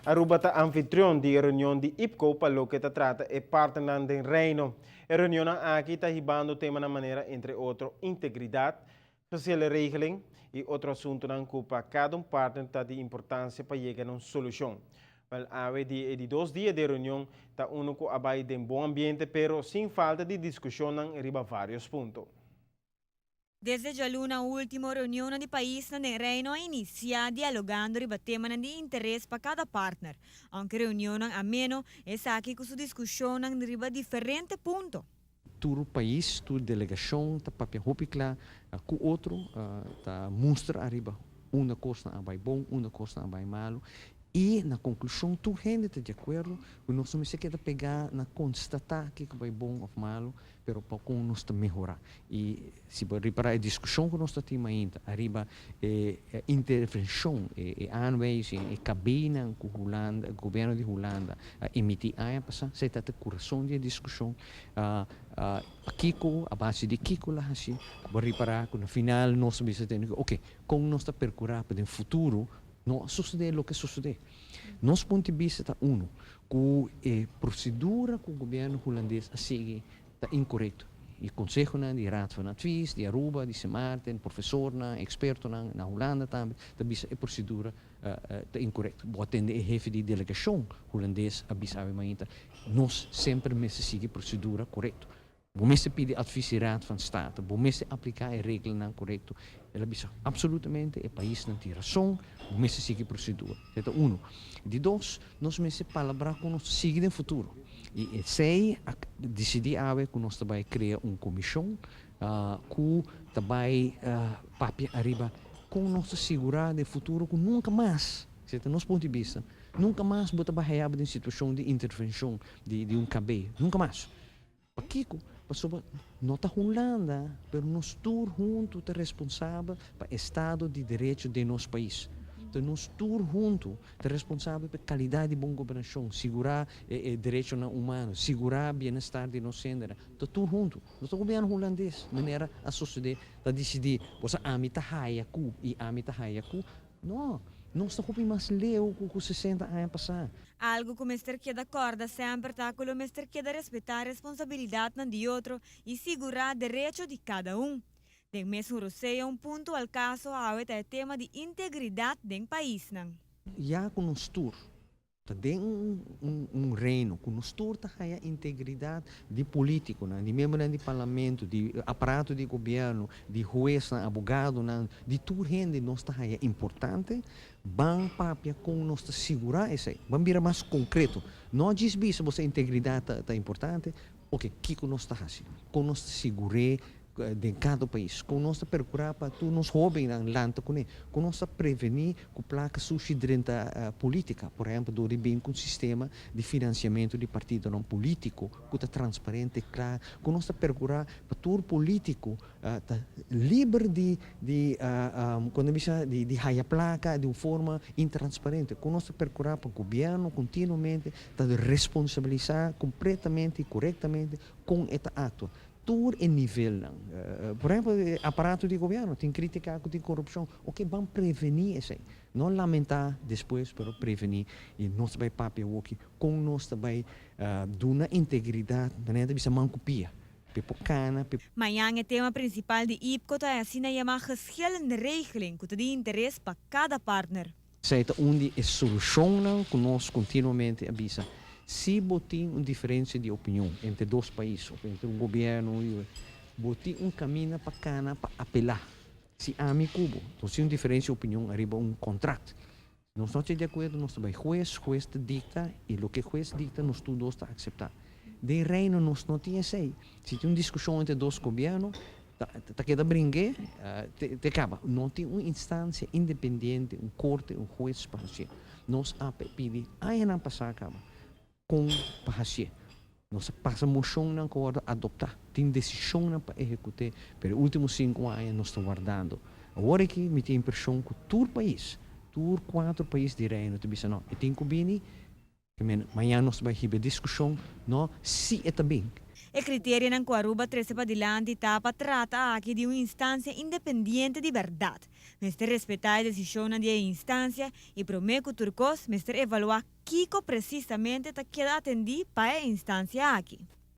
Aruba ta anfitrion di e reunion di IPKO pa loke ta trata e partnernan den Reino. E reunionnan aki ta hibando temanan manera entre otro integridad, geschillenregeling y otro asuntonan cu pa cada un partner ta di importancia pa yega na un solucion. Wel, awe di e di dos dia di reunion ta uno cu a bay den bon ambiente, pero sin falta di discusionnan riba varios punto. Desde dialuna ultimo, reunion di paisnan den Reino a inicia dialogando riba temanan di interes pa cada partner. Aunke reunionnan ameno, esaki cu su discusionnan riba diferente punto. Tur pais, tur delegacion ta papia hopi cla cu otro, ta mustra ariba unda cos a bay bon, unda cos a bay malo. Y na conclusion tur hende ta di acuerdo cu nos no mester keda pega na constata kico a bay bon of malo, pero pa con nos ta mehora. Y si bo ripara e discusion cu nos tin ainda, ariba intervencion, e aanwijzing, e cabina cu Hulanda, gobierno di Hulanda a emiti aña pasa, esey ta e curason di discusion. Kico, a base di kico el a haci, bo ripara cu na final nos bisa tin, ok, con nos ta percura pa den futuro no sucede loke a sucede. Nos punto di bista ta uno, cu e procedura cu gobierno Hulandes a sigui ta incorecto. E conseho di Raad van Advies, di Aruba, di Sint Maarten, professor, experto na Hulanda tambe, ta bisa e procedura ta incorecto. Bo a tende e hefe di delegacion Hulandes a bisa mainta, nos semper mester sigui procedura corecto. Bo mester pidi advies di Raad van State, bo mester aplica e regelnan corecto. El a bisa absolutamente e paisnan tin rason, bo mester sigui procedura. Esey ta uno. Di dos, nos mester palabra cu nos sigui den futuro. Y esey dicidi awe cu nos bay crea un comision cu bay papia ariba con nos sigura den futuro cu nunca mas, esey ta nos punto di bista, nunca mas bo ta bay haya den situacion di intervencion di un KB, nunca mas. Pakico, pasobra no ta Hulanda, pero nos tur hunto ta responsabel pa estado di derecho di nos pais. Anto, nos tur hunto ta responsabel pa calidad di bon gobernacion, sigura derecho humano, sigura bienestar di nos hende. Anto, tur hunto. No ta gobierno Hulandes, manera a sucede, ta dicidi, bo ami ta haya cu y ami ta haya cu. No, nos ta hopi mas leu cu 60 aña pasa. Algo cu mester keda corda semper ta cu mester keda respeta responsabilidad di otro y sigura derecho di cada un. Den mesun rosea, un punto al caso awe e tema di integridad den paisnan. Ya cu nos tur, ta den un reino, cu nos tur ta haya integridad di politico, di miembro di parlamento, di aparato di gobierno, di hues, abogado, di tur hende nos ta haya importante, ban papia con nos ta sigura esey. Ban bira mas concreto. No djis bisa bo integridad ta importante, ok, kico nos ta haci? Con nos ta sigura den cada pais? Con nos ta percura pa tur nos hobennan lanta cune? Con nos ta preveni cu placa sushi den politica? Por ehempel, door di bin cu un sistema di financiamento di partidonan politico cu ta transparente, cla. Con nos ta percura pa tur politico ta liber di cuando bisa di haya placa di un forma intransparente. Con nos ta percura pa gobierno continuamente ta responsabilisa completamente y corectamente cu e acto. Tur e nivelnan. Por ehempel, aparato di gobierno, tin critica cu tin corupcion. Ok, ban preveni esey. No lamenta despues, pero preveni. Y nos bay papia aki, con nos bay duna integridad, manera bisa man cu pia. P'e por cana, p'e Mañan e tema principal di IPKO ta asina yama geschillenregeling, cu ta di interes pa cada partner. Esey ta un di e solucionnan cu nos continuamente a bisa. Si bo tin un diferencia di opinion entre dos pais, of entre un gobierno y bo tin un camino pa cana pa apela. Si ami cu bo, nos tin un diferencia di opinion ariba un contract. Nos no ta di acuerdo, nos ta bay hues, hues ta dicta y loke hues dicta nos tur dos ta acepta. Den reino nos no tin esey. Si tin un discusion entre dos gobierno, ta keda bringa, te caba. No tin un instancia independiente, un corte, un hues pa haci. Nos a pidi añanan pasa caba con pa haci. Nos a pasa mocionnan cu a adopta. Tin decisionnan pa ehecuta, pero ultimo 5 aña nos ta wardando. Awor aki mi tin impresion cu tur pais, tur cuatro pais di reino, ta bisa no, e tin cu bini, mañan nos bay hiba discusion, no, si e ta bin. E criterionan cu Aruba a trece padilanti ta pa trata aki di un instancia independiente di berdad. Mester respeta e decision di e instancia y prome cu tur cos mester evalua kico precisamente ta keda atendi pa e instancia aki.